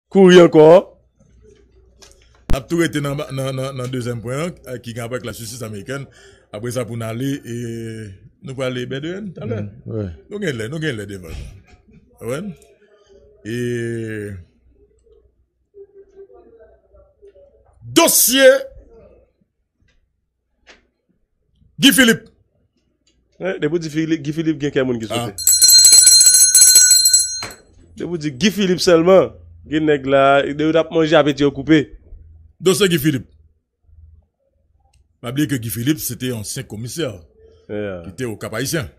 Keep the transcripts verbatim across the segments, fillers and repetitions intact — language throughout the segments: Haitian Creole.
Kouri ankò. N ap tou rete nan, nan, nan, nan dezyèm pwen an, eh, ki gen rapò avèk lajistis amerikèn. Apre sa, pou n ale, e, nou prale Bèdwen talè. Mm, wi. Nou gen lè, nou gen lè devan. Ou konprann? E, dosye Guy Philippe. Eh, depi w di Philippe, Guy Philippe gen kè moun ki sote. Depi w di Guy Philippe sèlman, gen nèg la, depi w t ap manje apeti yo koupe. Dosye Guy Philippe. Pa bliye ke Guy Philippe, se te ansyen komisè ki te o Cap Haïtien.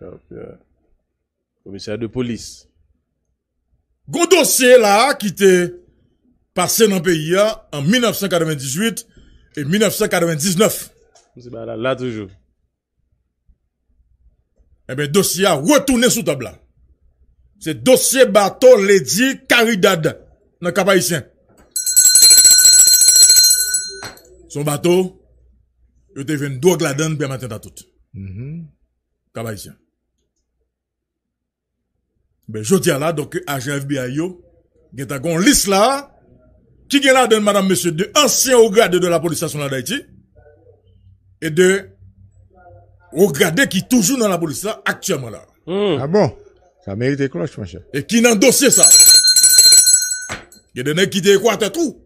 Komisè de polis. Gon dosye la ki te pase nan peyi a an mil nèf san katrevendizuit e mil nèf san katrevendiznèf. Misye ba la, la toujou. Ebyen, dosye a retounen sou tab la. Se dosye bato Lady Caridad nan Cap Haïtien. Se yon bato, yo te jwenn dwòg ladan l, Pè Maten Tatout. Cap Haïtien. Ben, jodi a la, donk, ajan F B I yo, gentan gon lis la, ki gen ladan l, madanm, mesye, de ansyen o grade de la polis nasyonal d Ayiti, e de o grade ki toujou nan la polis la, aktyèlman la. Hmm. Ah bon? Sa merite klòch, monchè. E ki nan dosye sa. Gen de nèg ki te Ekwatè tou.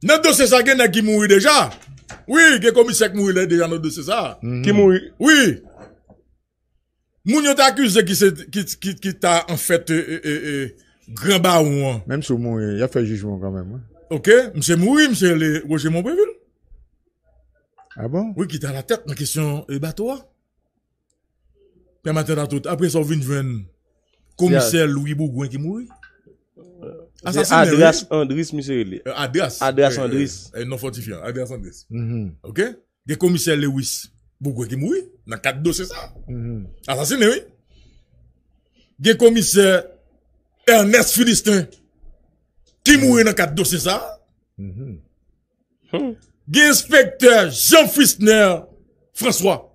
Nan dosye sa, gen nèg ki mouri deja. Wi, gen komisè ki mouri la deja nan dosye sa. Mhm. Ki mouri? Wi. Moun yo te akize ki se, ki, ki, ki ta, anfèt, e, e, e, gran bawon an. Menm si w mouri, y ap fè jijman w kanmenm, wi. Ok, misye mouri, misye rele Roger Monprevil. Ah bon? Wi, ki te alatèt nan kesyon, e, bato a. Pè Maten Tatout, apre sa, w vin jwenn komisè Louis Bougouin ki mouri. Asasinen, wi. Adras Andris, misye rele. Euh, Adras. Adras Andris. Euh, euh, non fòtifyan, Adras Andris. Mhm. Ok? Gen komisè Lewis Bougouin ki mouri nan kad dosye sa. Mhm. Asasinen, wi. Gen komisè Ernest Philistin ki mouri nan kad dosye sa. Mhm. Hmm. Gen enspektè Jean Frisner François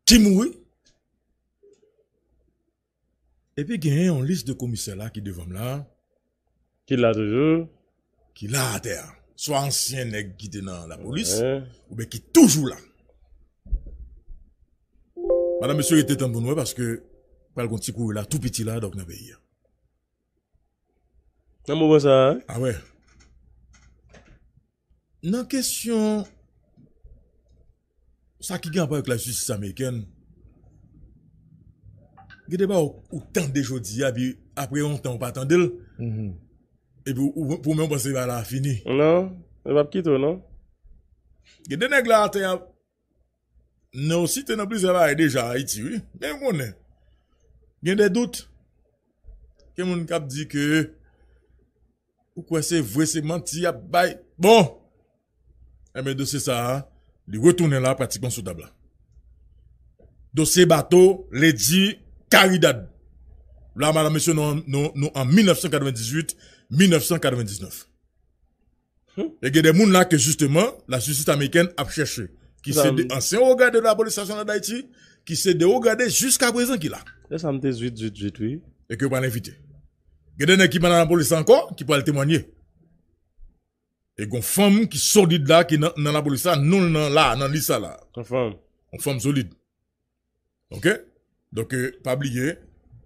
ki mouri. Epi genyen yon lis de komisè la ki devan m la. Ki la toujou. Ki la atè a. Swa ansyen nèg ki te nan lapolis, oubyen ki toujou la. Madanm, mesye, rete tann pou nou wè, paske pral gon ti kouri la, tou piti la, donk nan peyi a. Nan moman sa a, wi. Ah wè. Nan kesyon sa ki gen rapò avèk lajistis amerikèn, gen de bagay ou, ou tande jodi a, epi apre yon tan ou pa tande l, epi ou, ou, pou menm ou panse bagay la fini. Non, yo p ap kite w, non. Gen de nèg la atè a, nou site nan plizyè bagay deja Ayiti, wi. Men ou konnen, gen de dout. Gen moun k ap di ke ou kwè se vre, se manti y ap bay. Bon! Enben, dosye sa a, li retounen la, pratikman sou tab la. Dosye bato Lady Caridad. La, madanm, mesye, nou, nou, nou an mil nèf san katrevendizuit, mil nèf san katrevendiznèf. E gen de moun la ke, jisteman, lajistis amerikèn ap chèche, ki se de ansyen o grade de la polis nasyonal d Ayiti, ki se de o grade jiska prezan ki la. E sa m te zwit, zwit, zwit, wi. E ke yo pral envite. Gen de nèg ki pa nan lapolis la ankò, ki pral temwanye. E gon fanm ki solid la, ki nan, nan lapolis la, non l nan la, nan lis sa la. Yon fanm. Yon fanm solid. Ok? Donk, eh, pa bliye,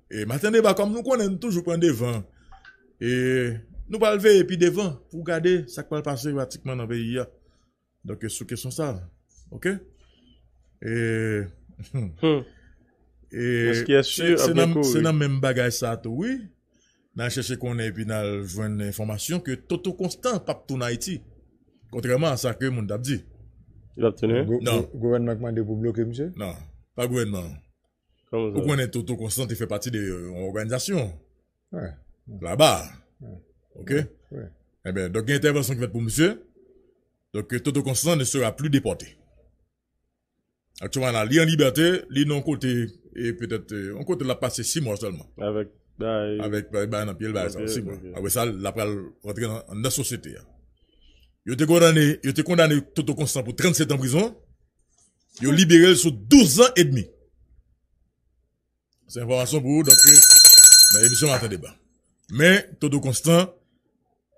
eh, Maten Deba, kòm nou konnen, nou toujou pran devan. E nou pral veye pi devan pou gade sa k pral pase pratikman nan peyi a. Donk, sou kesyon sa, ok? E, e se, se nan, se nan menm bagay sa tou, wi. N al chèche konnen epi n al jwenn enfòmasyon ke Toto Constant p ap tounen Ayiti. Kontrèman a sa ke moun t ap di. Li p ap tounen? Gou-, non. Gou-, gouvènman k mande pou bloke misye? Non, pa gouvènman. Kòman sa? Ou konnen Toto Constant te fè pati de yon òganizasyon. Wi. Laba. Wi. Ok? Wi. Enben, donk, gen entèvansyon ki fèt pou misye. Donk, Toto Constant ne sera plus déporté. Aktyèlman la, li an libète, li nan yon kote, e petèt, e, yon kote l ap pase sis mwa sèlman. Avèk bay. Avèk bay, bay nan pye l, bay sa, sis mwa. Ok, ok. Apre sa, l ap pral rantre nan, nan sosyete a. Yo te kondane, yo te kondane Toto Constant pou trannsèt an prizon. Yo libere l sou douz an edmi. Se enfòmasyon pou ou, donk, nan emisyon Maten Deba. Men Toto Constant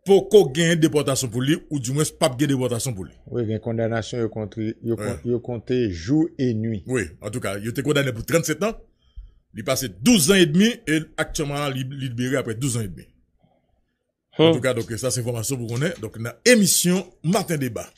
poko gen depòtasyon pou li, ou dimwens p ap gen depòtasyon pou li. Wi, gen kondanasyon yo kontre, yo, kon- yo konte jou e nwi. Wi, antouka, yo te kondane pou trannsetan, li pase douz an edmi, e aktyèlman li, li libere apre douz an edmi. Antouka, donk, sa se enfòmasyon pou konnen. Donk, nan emisyon Maten Deba.